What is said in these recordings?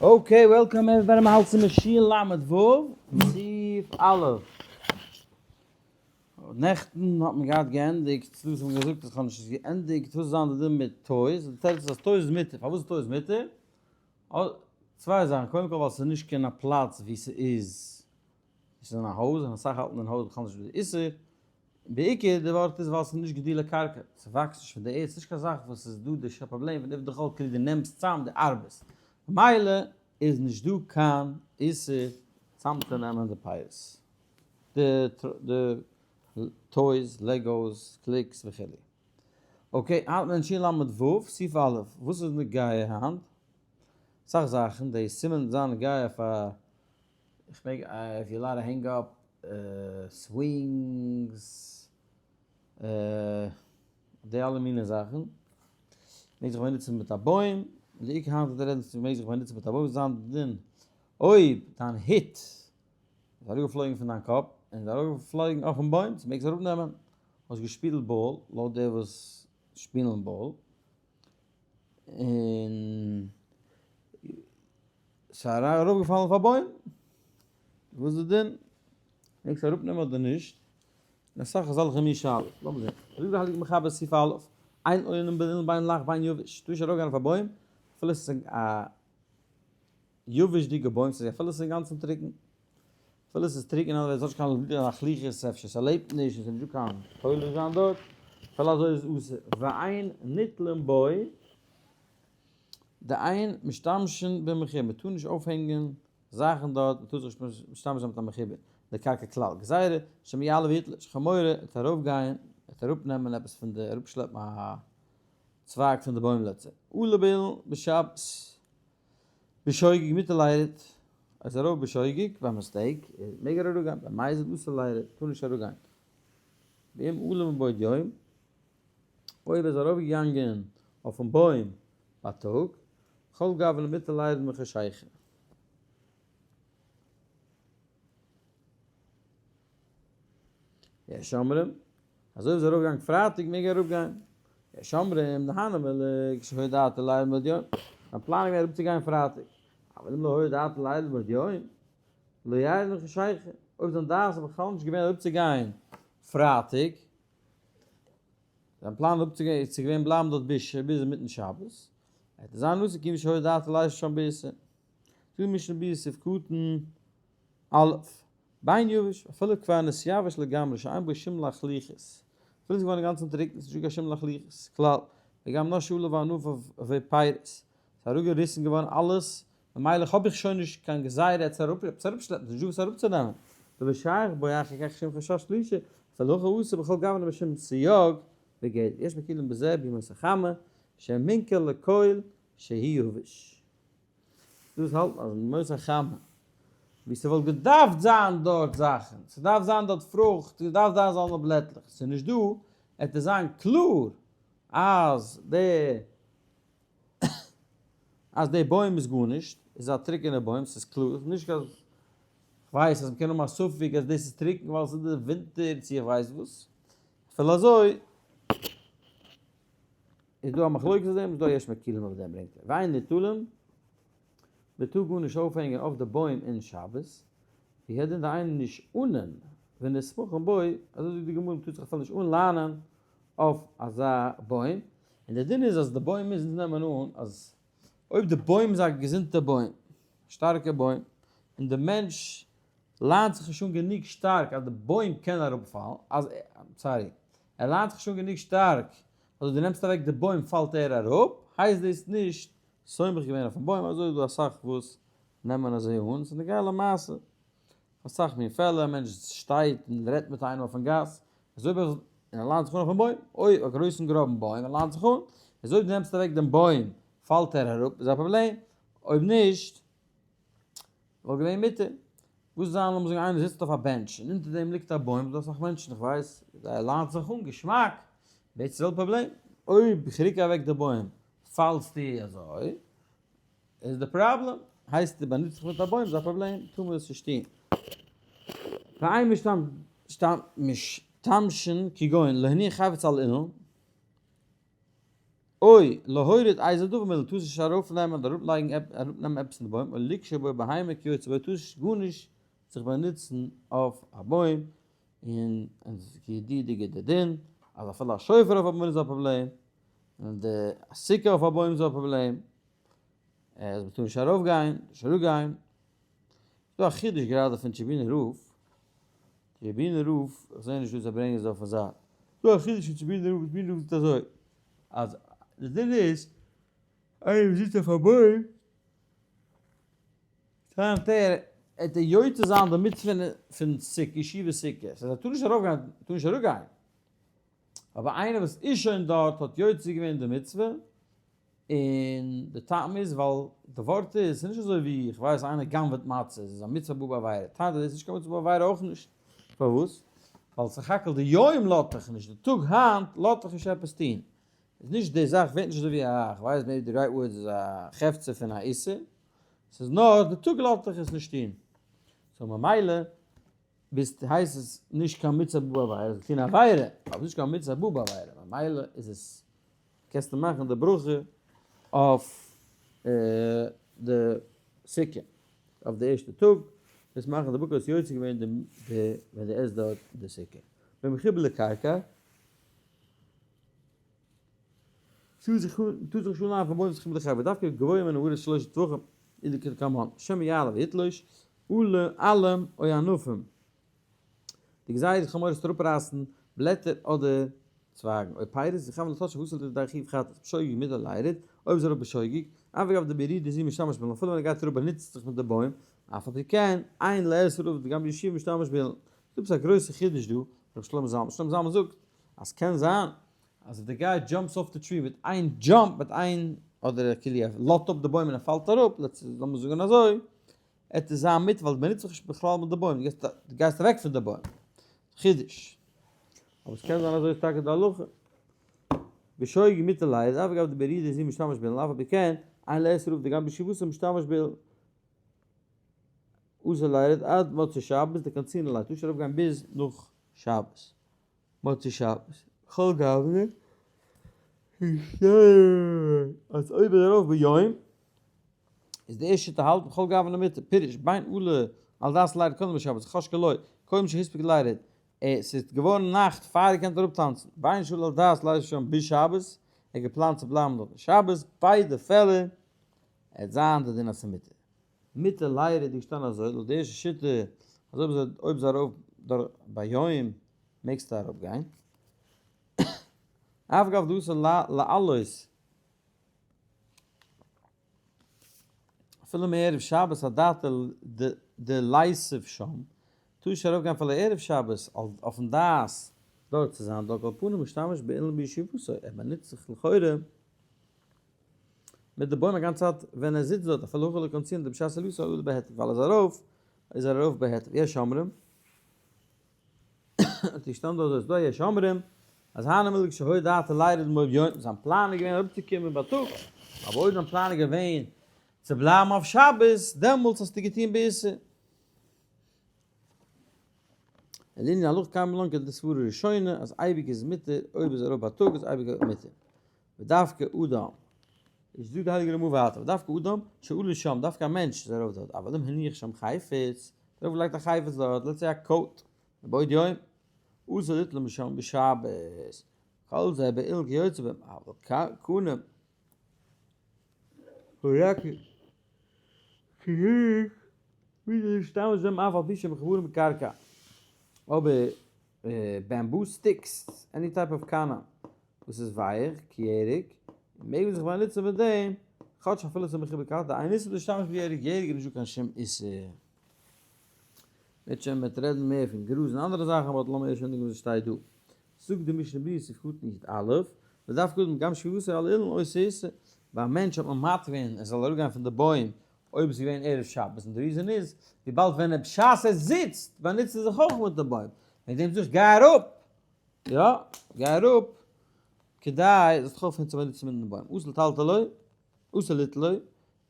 Okay, welcome everybody, מ'האלט צום שין למד ו', סעיף א'. נעכטן האט מען געהאט געענדיגט, דא האט מען געזאגט אז כ'האב נישט געענדיגט, וואס איז זיין די דין מיט toys? די תירוץ איז אז toys איז מותר, פארוואס איז toys מותר? צוויי זאכן, קודם כל ווייל ס'איז נישט קיין א פלאץ ווי ס'איז, ס'איז אין א הויז און אסאך האלטן אין הויז בכלל נישט די איסור, בעיקר די ווארט איז ווייל ס'איז נישט גידולי קרקע, ס'וואקסט נישט פון די ערד, ס'איז נישט קיין זאך וואס איז דא די פראבלעם פון עבדי כל כאילו דו נעמסט צאם די ארבעס, ממילא איז נישט דא קיין איסור צאמצונעמען די פירות, די toys, Legos, clicks וכו'. Okay, היינט מען שין למד ו', סעיף א', וואס איז נוגע היינט? אסאך זאכן, די סימן זיין נוגע פאר איך מעג if you allowed to hang up swings די אלע מיני זאכן, מעג זיך באנוצן מיט א בוים, און די עיקר היינט וועט ער רעדן צו מעג זיך באנוצן מיט א בוים, זיין דין אויב דיין הוט איז אראפגעפלויגן פון דיין קאפ און איז אראפגעפלויגן אויפן בוים, צו מעגסט אראפנעמען, האסט געשפילט באל, לויט די וואס שפילן באל, און ס'איז אראפגעפאלן אויף א בוים, וואס איז די דין? מעגסט אראפנעמען אדער נישט? און אסאך אזעלכע מין שאלות. לאמיר זען. זאגט דער הייליגער מחבר סעיף א', אין עולין באילן בין לח בין יבש, טאר נישט ארויפגיין אויף א בוים אפילו עס איז א יבש'דיגע בוים, ס'איז אפילו עס איז אינגאנצן טרוקן, אפילו עס איז טרוקן אדער עס האט נישט קיין לחלוחית אפשר ס'לעבט נישט און ס'איז נישטא קיין תולש זיין דארט, אפילו אזוי איז אסור, ואין נתלין בו. דאין משתמשין במחובר, מען טאר נישט אויפהענגען זאכן דארט, מען טאר זיך נישט משתמש זיין מיט א מחובר, לקרקע כלל, גזירה שמא יעלה ויתלוש, כ'האב מורא ער וועט ארויפגיין, ער וועט אראפנעמען עפעס פון די, אראפשלעפן א צווייג פון די בוימלעצער, עלה באילן בשבת בשוגג מותר לירד, ער איז ארויף בשוגג by mistake, מעג ער אראפגיין, במזיד אסור לירד, טאר נישט אראפגיין, ואם עלה מבעוד יום. אויב ער איז ארויפגעגאנגען אויפן בוים בייטאג, כל גוונא מותר לירד מחשיכה. יש אומרים, אז אויב איז ער ארויפגעגאנגען פרייטאג מעג ער אראפגיין. יש אומרים, דהני מילי כשהיה דעתו לירד מבעוד יום. זיין פלאן איז געווען אראפצוגיין פרייטאג. אבל אם לא היה דעתו לירד מבעוד יום, לא ירד מחשיכה. אויב זיין דעת איז בכלל נישט געווען אראפצוגיין פרייטאג, זיין פלאן אפצוגיין איז צו געווען בלייבן דארט ביז ביז אינמיטן שבת, ער האט זיין נוסח כיוון שהי' דעתו לישב שם באיסור. זאגט די משנה ברורה סעיף קטן א', בין יבש, אפילו כבר נתייבש לגמרי שאין בו שום לחלוחית, אפילו איז געווארן אינגאנצן טרוקן, ס'נישטא קיין שום לחלוחית כלל, וגם נשרו עליו ענפיו ופירות, ס'איז אראפגעריסן געווארן אלעס ממילא האב איך שוין נישט קיין גזירה צו אראפ עפעס אראפשלעפן, ס'נישט דא וואס אראפצונעמען, ולא שייך בו אחר כך שום חשש תלישה, אפילו הכי אסור בכל גוונא משום סייג וגדר, יש מקילין בזה בימות החמה, שמינקה לכל שהיא יבש. דאס האלט אז אין ימות החמה, ווי ס'וואלט געדארפט זיין דארט זאכן, ס'דארף זיין דארט פרוכט, ס'דארף זיין זאלנע בלעטלעך, ס'איז נישט דא, עט עס זיין קלאר אז די אז די בוים איז גארנישט, איז א טרוקענע בוים, ס'איז קלאר, נישט אז כ'ווייס אז מ'קען האבן א ספק אז דאס איז טרוקן ווייל ס'איז די ווינטער צו איך ווייס וואס, אפילו אזוי איז דא א מחלוקת אויף דעם, איז דא יש מקילים אויף דעם ברענגט ער, ואין ניתלין, מ'טאר גארנישט אויפהענגען אויף די בוים אין שבת, והוא הדין דאין נשענין ונסמכין בו, אזוי זאגט די גמרא מ'טאר זיך אפילו נישט אנליינען אויף אזא בוים, און דער דין איז אז די בוים מוז אונז נעמען אן אז אויב די בוים איז א געזונטע בוים, שטארקע בוים, און די מענטש ליינט זיך נישט אן גענוג שטארק אז די בוים קען אראפפאלן, אז sorry, ער ליינט זיך נישט אן גענוג שטארק אז אויב דו נעמסט אוועק די בוים פאלט ער אראפ, הייסט דאס נישט סומך געווען אויפן בוים, אזוי איז דא אסאך וואס נעמען אזוי אן, ס'איז נוגע למעשה. אסאך מין פעלער, א מענטש שטייט און רעדט מיט איינעם אויפן גאס, איז אויב ער און ער ליינט זיך אן אויפן בוים, אוי א גרויסן גראבן בוים, ער ליינט זיך אן, איז אויב דו נעמסט אוועק דעם בוים פאלט ער אראפ, איז א פראבלעם, אויב נישט וואלט געווען מותר. וואס זיין לאמיר זאגן איינער זיצט אויף א bench און אונטער דעם ליגט א בוים, ס'דא אסאך מענטשן איך ווייס, זיי ליינט זיך אן געשמאק, ווערט ס'זעלבע פראבלעם, אויב איך רוק אוועק די בוים פאלסטו אזוי, איז די פראבלעם, הייסט די באנוצט זיך מיט א בוים איז א פראבלעם, טאר מען עס נישט טון. ואין משתמשין כגון להניח חפץ על אילן. או להוריד איזה דבר מאילן, טארסט נישט ארויפנעמען אדער אראפלייגן אראפנעמען עפעס פון די בוים, או לקשור בו בהמה כיוצא בו, טארסט נישט גארנישט זיך באנוצן אויף א בוים, און כידוע'דיגע די דין אז אפילו א שופר אויף א בוים איז א פראבלעם, און די סוכה אויף א בוים איז א פראבלעם, אז מ'טאר נישט ארויפגיין, נישט אראפגיין. ס'דא א חידוש גראדע פון טשעבינער רב, טשעבינער רב, איך זעה נישט וואס זיי ברענגען עס דא אויפן זייט, ס'דא א חידוש פון טשעבינער רב, טשעבינער רב זאגט אזוי, אז די דין איז, איינער וואס זיצט אויף א בוים, טענה'ט ער, עט ער יוצא זיין די מצוה פון סוכה, ישיבת סוכה, ס'הייסט ער טאר נישט ארויפגיין, טאר נישט אראפגיין, אבער איינער וואס איז שוין דארט האט יוצא געווען די מצוה, און די טעם איז ווייל די ווארט איז, ס'איז נישט אזוי ווי איך ווייס איינער גנב'עט מצות איז א מצוה בא בעבירה, טענה'ט ער דאס איז נישט קיין מצוה בא בעבירה אויך נישט, פארוואס? ווייל סך הכל די יום לאזט דיך נישט, די טאג היינט לאזט דיך נישט עפעס טון, איז נישט די זאך ווערט נישט אזוי ווי א, איך ווייס maybe די right word איז א חפצא פון א איסור, ס'איז נאר די טאג לאזט דיך עס נישט טון, so ממילא ביסט הייסט עס נישט קיין מצוה בא בעבירה, האסט געטון א עבירה, אבער נישט קיין מצוה בא בעבירה, ממילא איז עס קענסטו מאכן די ברכה אויף די סוכה אויף די ערשטע טאג, קענסט מאכן די ברכה האסט יוצא געווען די ווען די עסט דארט די סוכה. במחובר לקרקע, טוה זיך נישט אן אויפן בוים זיך מיט די חברה, דווקא גבוה מן הארץ שלושה טפחים, איז די כדלקמן, שמא יעלה ויתלוש, עלה עלים או ענפים, די גזירה איז חמור עס אראפרייסן בלעטער אדער צווייגן, אויב פירות איז חמור לטשטש וואס איז די חיוב חטאת בשוגג מיט א לייריד, אויב איז אראפ בשוגג, אף אגב די בירידה זי משתמש בילן אפילו ווען ער גייט אראפ באנוצט זיך מיט די בוים, אף על פי כן אין לאסור עליו דגם בישיבה משתמש באילן. ס'איז עפעס א גרויסע חידוש דא, ר' שלמה זלמן, שלמה זלמן זאגט אז קען זיין אז if די guy jumps off די tree מיט איין jump מיט איין אדער כאילו ער לאזט אפ די בוים און ער פאלט אראפ, לאמיר זאגן אזוי, עט עס זיין מיט ווייל מען נוצט זיך נישט בכלל מיט די בוים, דו גייסט אוועק פון די בוים. חידוש. אבער עס קען זיין אזוי איז טאקע די הלכה. בשוגג מותר לירד, אף על גב דבירידה זו משתמש באילן, אף על פי כן, אין לאסור עליו דגם בישיבתו משתמש באילן. אסור לירד עד מוצאי שבת, דקנסינן ליה, טאר נישט אראפגיין ביז נאך שבת. מוצאי שבת. כל גוונא אז אויב איז ארויף ביום איז די ערשטע שיטה האלט בכל גוונא מותר, פירוש, בין עלה על דעת לירד קודם לשבת, חשקה לו, קודם שהספיק לירד, עס איז געווארן נאכט פאר ער קען אראפ טאנצן, בין שעלה על דעת לירד שם ביז שבת, ער האט געפלאנט צו בלייבן דארט שבת, ביידע פעלער עט זיין די דין אז ס'מותר. מותר לירד איז געשטאנען אזוי, לויט די ערשטע שיטה אז אויב איז ארויף דורך ביום מעגסטו אראפ גיין, אף גב דאסור לעלות אפילו מערב שבת אדעתא דלייסב שם, טאר נישט ארויף גיין אפילו ערב שבת אויפן דעת דארט צו זיין, דעל כל פנים משתמש באילן בישיבתו, ער באנוצט זיך לכאורה מיט די בוים א גאנצע צייט ווען ער זיצט דארט אפילו הכי לא קנסינן דבשעת עלייתו עלה בהיתר ווייל ער איז ארויף איז ער ארויף בהיתר יש אומרים האט געשטאנען דא אזוי ס'דא יש אומרים אז הני מילי כשהיה דעתו לירד מבעוד יום זיין פלאן איז געווען אראפצוקומען בייטאג אבער אויב זיין פלאן איז געווען צו בלייבן אויף שבת דעמאלטס האסטו געטון באיסור. לענין הלכה קיימא לן כדסברא ראשונה אז אייביג איז מותר אויב איז אראפ בייטאג איז אייביג מותר. ודווקא אדם, איז זאגט די הייליגע רמ"א ווייטער, ודווקא אדם שעלה שם, דווקא א מענטש איז ארויף דארט, אבל אם הניח שם חפץ, ארויף געלייגט א חפץ דארט, let's say א coat, מבעוד יום, אסור ליטול משם בשבת, כל זה באילן כיוצא בהם, אבל קנה, הירקות, כירק, מותר להשתמש בהם אף על פי שמחוברים בקרקע, אבער bamboo sticks, any type of קנה, וואס איז ווייך, כירק, מעג מען זיך באנוצן מיט דעם, כאטש אפילו עס איז מחובר קרקע, דאין איסור להשתמש בירק, ירק איז נישטא קיין שום איסור. מ'וועט שוין מ'וועט רעדן מער פון גראז און אנדערע זאכן, but לאמיר ערשט ענדיגן וואס עס שטייט דא. זאגט די משנה ברורה סעיף קטן י"א, ודווקא אדם גם שיבתו על אילן עושה איסור, ביי א מענטש האט מען מתיר געווען ער זאל אראפגיין פון די בוים אויב עס איז געווען ערב שבת, און די reason איז, וויבאלד ווען ער בשעת ער זיצט באנוצט ער זיך אויך מיט די בוים, וועגן דעם זאג איך גיי אראפ, יא, גיי אראפ, כדי זאלסט דיך אויפהערן צו באנוצן מיטן בוים. אסור לטלטלו, אסור ליטלו,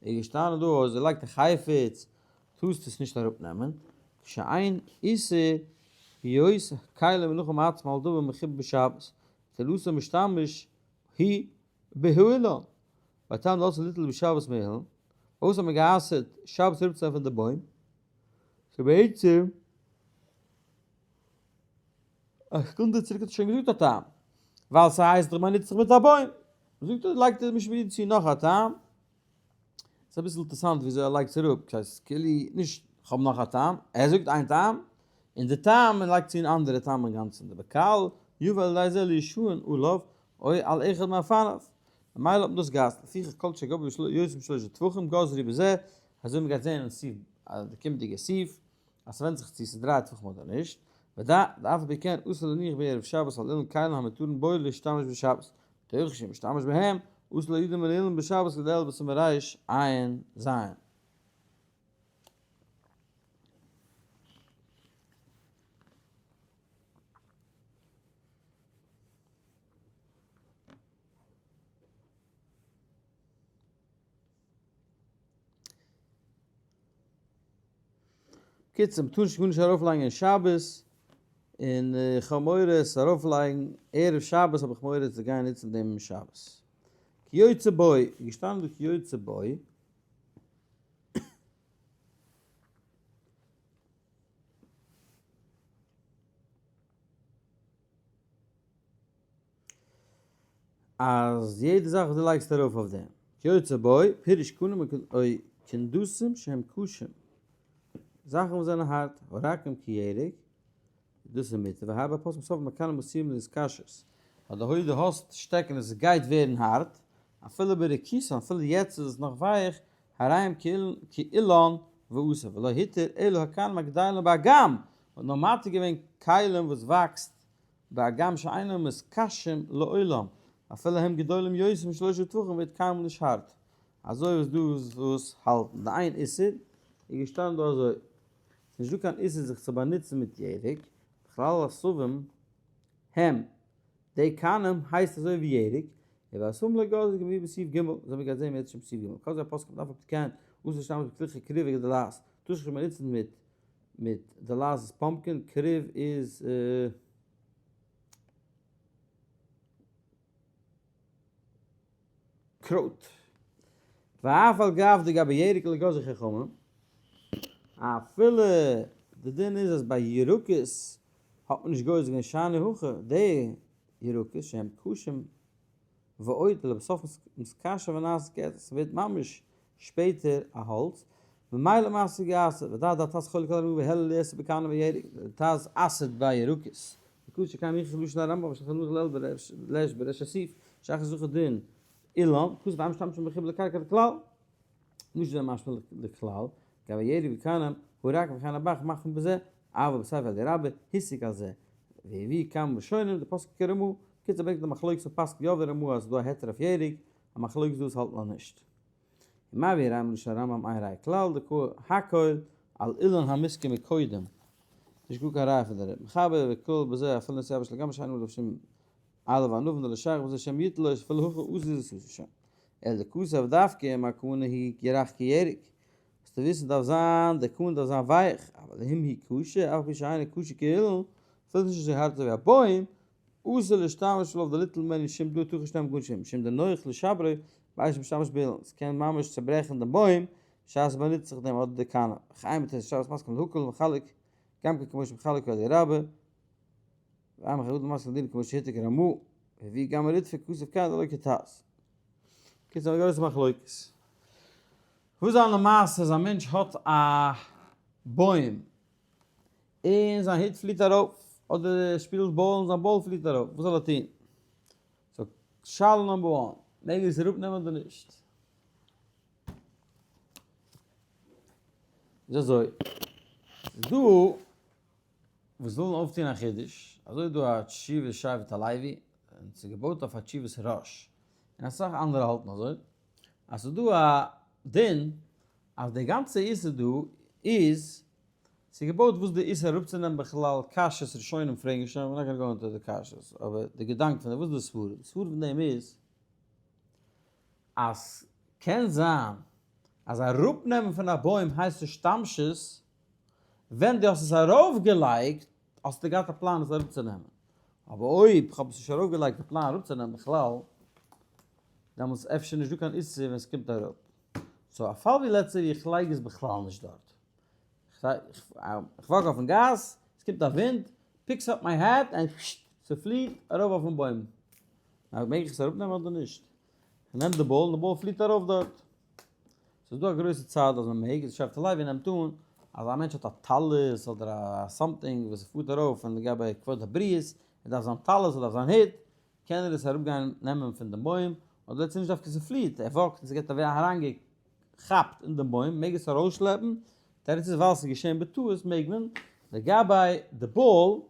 איז געשטאנען דא אז ער לייגט א חפץ, טארסט עס נישט אראפנעמען, כשאין איסור היות כלים מונחים עצמם על דבר מחובר בשבת, תלתו משתמש הוא. בהאילן, והטעם דאסור ליטול בשבת מאילן, פארוואס האט מען גע'אסר'ט שבת אראפצונעמען פון די בוים? סאו בעצם א סעקונדע צוריק האט ער שוין געזאגט א טעם, ווייל ס'הייסט דאך מ'נוצט זיך מיט א בוים. זאגט ער, לייגט דער משנה ברורה צו נאך א טעם. ס'איז אביסל אינטערעסאנט וויאזוי ער לייגט עס אראפ, ס'הייסט כאילו נישט כ'האב נאך א טעם, ער זאגט איין טעם, און די טעם און לייגט צו אן אנדערע טעם אינגאנצן, דבקל יבא על ידי זה לישוען עליו או על אחד מאפניו. ממילא האט מען דאס גע'אסר'ט, לפיכך כל שגבו יותר משלושה טפחים גזרו בזה, אזוי מ'גייט זען אין סעיף, די קומענדיגע סעיף, אז ס'ווענדט זיך צו ס'איז דריי טפחים אדער נישט, ודע, דאף על פי כן אסור להניח בערב שבת על אילן כלים המותרין בו להשתמש בשבת, מתוך שמשתמש בהם, אסור להורידם מן האילן בשבת כדלהלן בסימן רע"ז. קיצור, מ'טאר נישט גארנישט ארויפלייגן אין שבת, און איך האב מורא עס ארויפלייגן ערב שבת האב איך מורא צו גיין נוצן דעם שבת. כיוצא בו, איז געשטאנען דא כיוצא בו. אז יעדע זאך וואס דו לייגסט ארויף אויף דעם, כיוצא בו, פירוש קנים או קונדסים שהם קשים, זאכן וואס זענען הארט, הרכים כירק, דאס איז מותר, והרבה פוסקים סוברים הקנים עשויים להתקשות, אז די הוי' דו האסט שטעקן עס גייט ווערן הארט, אפילו ברכיסן, אפילו יעצט איז עס נאך ווייך, הרי הם כאילן ואסור, ולא התיר אלא הקנים הגדלים באגם, מ'האט נאר מתיר געווען כלים וואס וואקסט והגם שאינם מתקשים לעולם, אפילו הם גדולים יותר משלושה טפחים ווערט קיינמאל נישט הארט. אזוי וואס דא וואס האלטן די איין איסור איז געשטאנען דא אזוי, ס'איז נישט דא קיין איסור זיך צו באנוצן מיט ירק, בכלל עשבים הם, די קנים הייסט אזוי ווי ירק, ובעשבים לא גזרו כמבואר בסעיף ג', אזוי ווי מ'גייט זען בעצם בסעיף ג', כל זה הפוסקים דארף אפ אסור להשתמש בכלי כרוב וגדלת, טאר זיך נישט באנוצן מיט מיט דלעת איז pumpkin, כרוב איז קרויט. ואף על גב דגבי ירק לא גזרו חכמים, אפילו די דין איז אז ביי ירקות האט מען נישט גוזר געווען שאני הכא, די ירקות שהם קשים ועוד ולבסוף מתקשה ונעשה כעץ, ס'ווערט ממש שפעטער א האלץ, ממילא מעשה גע'אסר'ט, ודע דער טז חולק על הרמ"א והעלה לעשר בקנה וירק, דער טז אסר'ט ביי ירקות, וכתוב שכאן מיוחס לשון הרמב"ם ושולחן ערוך לעיל בריש בריש הסעיף, שאחר זכר דין אילן, כתוב ואין משתמשים בחיבור לקרקע לכלל, נישט זיי משמע לכלל, גבי ירק וקנה, הוא רק וכן הבח מחמיר בזה, אבל בספר אלי רבה, השיג על זה, והביא כמה ראשונים, די פוסקים כרמ"א, קיצור ברענגט די מחלוקת אויף פסק יא ורמ"א אז ס'איז דא א היתר אויף ירק, א מחלוקת דא וואס האלט נאך נישט. ומביא רמב ם לשון הרמב ם אין ראיה כלל דקא הכל על אילן המסכם מקודם, נישט גאר קיין ראיה פון די מחבר וכו' בזה אפילו נשיא אבא של גם שאין עליו שום עלה וענוון דלא שייך בזה שם יטלו אפילו הכא אזיל ז ש אלא דכתב דווקא אם הכוונה היא ירח כירק זאלסטו וויסן דארף זיין די קאן דארף זיין ווייך אבל אם היא קשה אף על פי שאינה קשה כאילן אפילו נישט אזוי הארט אזוי ווי א בוים אסור להשתמש עליו דליטול ממנו שום דא טאר נישט נעמען גארנישט פון אים משום דנוח לשברו בעת שמשתמש באילן ס'קען ממש צוברעכן דעם בוים בשעת מ'באנוצט זיך דעם אדער די קאנע וכן בתוס' שבת מסכים להקל ומחלק גם כן כמו שמחלק על ידי רבה ועמך יהודה מסכים לדין כמו שהתיר כרמ"א והביא גם הריטב"א כתב כאן דלא כטז. קיצור א גרויסע מחלוקת. וואס זיין למעשה אז א מענטש האט א בוים און זיין הוט פליט ארויף, אדער ער שפילט באל און זיין באל פליט ארויף, וואס זאל ער טון? so שאלה number one, מעג ער עס אראפנעמען אדער נישט? איז אזוי, ס'איז דא וואס ווילן אויפטון א חידוש, אזוי איז דא א תשובת שבט הלוי, און ס'איז געבויט אויף א תשובת ראש, און אסאך אנדערע האלטן אזוי, אז ס'איז דא א דין אז די גאנצע איסור דא איז, ס'איז געבויט וואס די איסור אראפצונעמען בכלל קשיות ראשונים פרעגן שוין, we're not gonna go into די קשיות, אבער די געדאנק פון דעם, וואס איז די סברה? די סברה פון דעם איז אז קען זיין אז אראפנעמען פון א בוים הייסט השתמשות, ווען דו האסט עס ארויפגעלייגט האסטו געהאט א פלאן עס אראפצונעמען, אבער אויב כ'האב עס נישט ארויפגעלייגט די פלאן אראפצונעמען בכלל. דעמאלטס אפשר נישט דא קיין איסור ווען ס'קומט אראפ. so א פאל ווי לעצטע ווי איך לייג עס בכלל נישט דארט. איך walk אויפן גאס, ס'קומט א ווינט, picks up my hat and ס'פליעט ארויף אויפן בוים. מעג איך עס אראפנעמען אדער נישט? איך נעם די ball און די ball פליעט ארויף דארט. ס'איז דא א גרויסע צד אז מ'מעג, די שבט לוי נעמט אן אז א מענטש האט א טלית אדער א something וואס פארט ארויף און לגבי כבוד הבריות, ער דארף זיין טלית ער דארף זיין הוט, קען ער עס אראפגיין נעמען פון דעם בוים, אדער ס'איז נישט דווקא ס'פליעט, ער walk ט און ס'געט אווער אריינגעכאפט אין דעם בוים, מעג עס ארויסשלעפן, תירוץ איז ווייל ס'איז געשען בטעות מעג מען, לגבי די ball,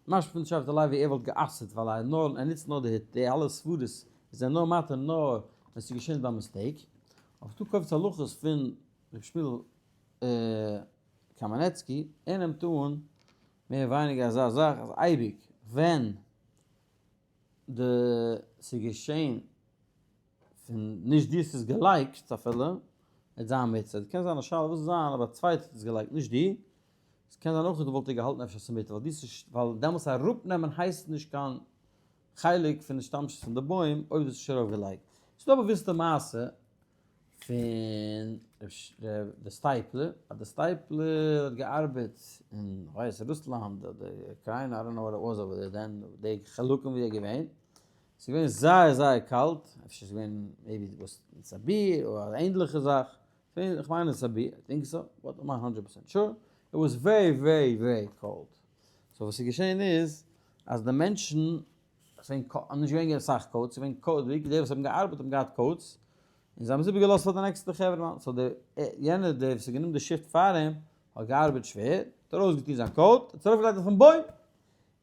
משמע פון שבט לוי ער וואלט גע'אסר'ט ווייל ער נאר ער נוצט נאר די היט, די אלע סברות איז ער נאר מתיר נאר ווען ס'איז געשען ביי mistake, אבער ס'דא קובץ הלכות פון ר' שמואל קאמענעצקי, ער נעמט אן מער ווייניגער אזא זאך אז אייביג ווען די ס'איז געשען פון נישט דו האסט עס געלייגט אפילו, וועט זיין מצוה, קען זיין א שאלה וואס וועט זיין אויב א צווייטער האט עס געלייגט נישט דו, עס קען זיין אויך וואלט ער געהאלטן אפשר ס'איז מותר ווייל דאס איז ווייל דעמאלטס אראפנעמען הייסט נישט קיין חלק פון די השתמשות פון די בוים אויב דאס איז שוין ארויפגעלייגט. ס'איז דא א באוויסטע מעשה פון די סטייפלער אז די סטייפלער האט געארבעט אין כ'ווייס רוסלאנד אדער אוקריינא I don't know what it was over there then די חלקים ווי ער איז געווען ס'איז געווען זייער זייער קאלט אפשר איז געווען maybe וואס אין סיביר אדער א ענדליכע זאך איך מיין אין סיביר, I think so, but I'm not 100% sure, it was very very very cold. so וואס איז געשען איז, אז די מענטשן, ס'איז נישט געווען אסאך coats, ס'איז געווען coats, די וואס האבן געארבעט האבן געהאט coats, און זיי האבן עס איבערגעלאזט פאר די next ע חברה'מאן, so דער יענער דער וואס האט גענומען די shift פאר אים, האט געארבעט שווער, האט ארויסגעטון זיין coat, האט עס ארויפגעלייגט אויפן בוים,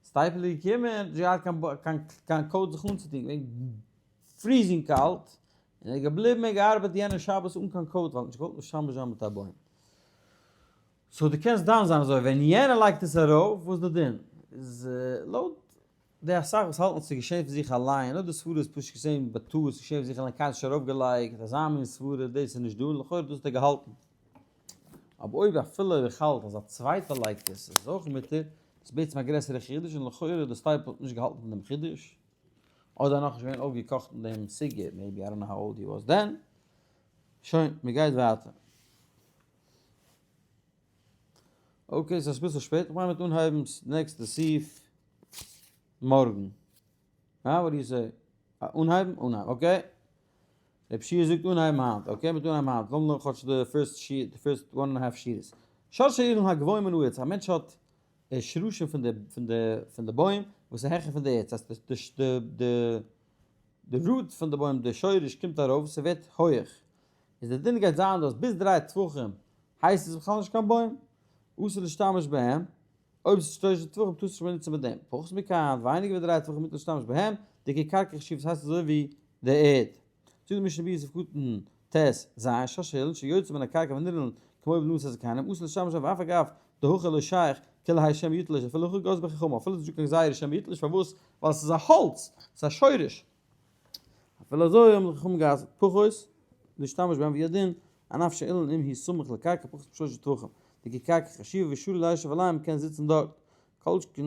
סטייפלער איז געקומען, האט נישט געהאט קיין coat זיך אנצוטון, געווען freezing קאלט, און ער איז געבליבן און געארבעט יענע שבת אן קיין coat ווייל ער האט נישט געוואלט משתמש זיין מיט א בוים. so דו קענסט דן זיין אזוי, ווען יענער לייגט עס ארויף, וואס איז די דין? איז לויט די אסאך וואס האלטן ס'איז געשען פון זיך אליין, אויב די סברה איז פשוט געשען בטעות, ס'איז געשען פון זיך אליין, קיינער האט נישט ארויפגעלייגט, אזא מין סברה, דאס איז נישט דא, לכאורה דאס האט ער געהאלטן. אבער אויב אפילו איך האלט אז א צווייטער לייגט עס, איז עס אויך מותר, איז בעצם א גרעסערע חידוש, און לכאורה די סטייפלער האט נישט געהאלטן פון דעם חידוש. אדער נאכנישט געווען אויפגעקאכט אין דעם סוגיא, maybe I don't know how old he was then. שוין, מען גייט ווייטער. okay, ס'איז אביסל שפעט, איך מיין מ'וועט אנהייבן next ע סעיף מארגן. הא? what do you say? אנהייבן? אנהייבן, okay. רב שיע זאגט אנהייבן היינט, okay, מ'וועט אנהייבן היינט, לאמיר נאר כאטש די first sheet, די first one and half sheets. שורשי אילן הגבוהים מן הארץ, א מענטש האט די שרשים פון די פון די פון די בוים וואס איז העכער פון די ערד, ס'הייסט די די די די root פון די בוים די שורש קומט ארויף ס'ווערט הויעך, איז די דין גייט זיין דאס ביז 3 טפחים הייסט עס בכלל נישט קיין בוים, אסור להשתמש בהם, אויב ס'איז 3 טפחים טארסטו נישט באנוצן מיט דעם, פחות מכאן, ווייניגער ווי 3 טפחים מותר להשתמש בהם, דכקרקע חשיבה ס'הייסט אזוי ווי די ערד. זאגט די משנה ברורה סעיף קטן ט ז, שורש האילן שיוצא מן הקרקע ונראה כמו בלונת הזקנים, אסור להשתמש בהם ואף אגב דהכא לא שייך כולי האי שמא יתלוש אפילו הכי גזרו ביה חכמים, אפילו ס'איז נישטא קיין גזירה שמא יתלוש פארוואס? ווייל ס'איז א האלץ, ס'איז א שורש. אפילו אזוי האבן די חכמים גע'אסר'ט פחות להשתמש בהם והוא הדין ענף של אילן אם הוא סמוך לקרקע פחות משלושה טפחים, דכקרקע חשיבה ושרי לישב עליהם מ'קען זיצן דארט, כל שכן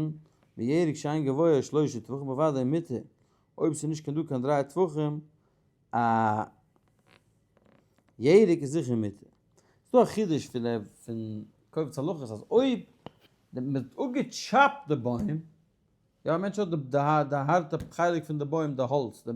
בירק שאין גבוה שלושה טפחים בוודאי מותר, אויב ס'איז נישט קיין דא קיין 3 טפחים א ירק איז זיכער מותר. ס'דא א חידוש פון די פון קובץ הלכות אז אויב מען האט אפגעטשאפט די בוים, יא א מענטש האט די די הארטע חלק פון די בוים די האלץ,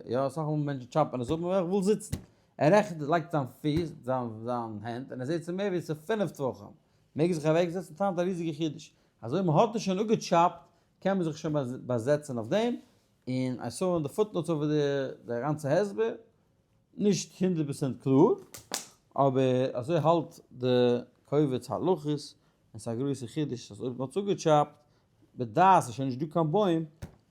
יא אסאך מאל מענטשן טשאפען עס אפ און ער וויל זיצן, ער רעכנט לייגט זיין פיס זיין זיין הענט און ער זעט ס'איז מער ווי ס'איז 5 טפחים, מעג ער זיך אוועק זעצן טענה'ט א ריזיגע חידוש אז אויב מען האט עס שוין אפגעטשאפט קען מען זיך שוין באזעצן אויף דעם, און I saw in the footnotes over there די גאנצע הסבר, נישט 100% קלאר, אבער אזוי האלט די קובץ הלכות, און ס'איז א גרויסע חידוש אז אויב מ'האט עס אפגעטשאפט, בדעת איז שוין נישט דא קיין בוים,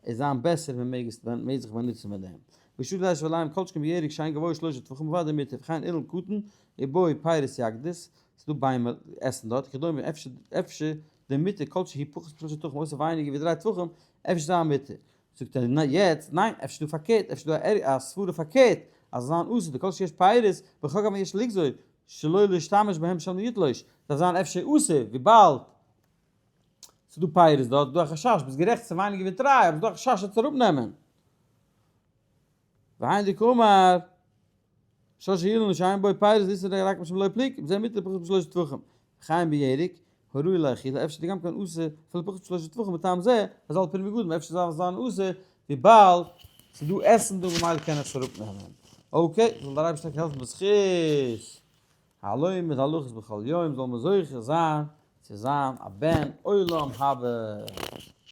איז זיין בעסער מען מעג עס מען מעג זיך באנוצן מיט דעם. ושרי לישב עליהם כל שכן בירק שאין גבוה שלושה טפחים בוודאי מותר וכן אילן קטן ובו פירות יקדות, ס'איז דא ביימער עסן דארט וכדומה אפשר אפשר דמותר כל שהוא פחות משלושה טפחים אויב ס'איז ווייניגער ווי 3 טפחים אפשר זיין מותר. זאגט ער יעצט ניין אפשר דא פארקערט אפשר דא א סברה פארקערט אז זיין אסור דכל שיש פירות בכל כמה יש לגזור שלא להשתמש בהם שמא יתלוש דארף זיין אפשר אסור וויבאלד ס'איז דא פירות דארט איז דא א חשש ביסט גערעכט ס'איז ווייניגער ווי 3 אבער ס'איז דא א חשש עס צו אראפנעמען. והיינו דקאמר ששה אילן שאין בו פירות לישא רק משום לא פליג, ובזה מותר פחות משלושה טפחים, וכן בירק, הראוי לאכילה, אפשר דגם כן אסור אפילו פחות משלושה טפחים מטעם זה, אז על פרי מגדים, אפשר זאל זיין אסור וויבאלד ס'איז דא עסן דא ממילא קען איך עס אראפנעמען. okay, זאל דער אייבערשטער טאקע העלפן בזכות הלומד הלכות בכל יום זאל מען זוכה זיין צו זיין א בן עולם הבא.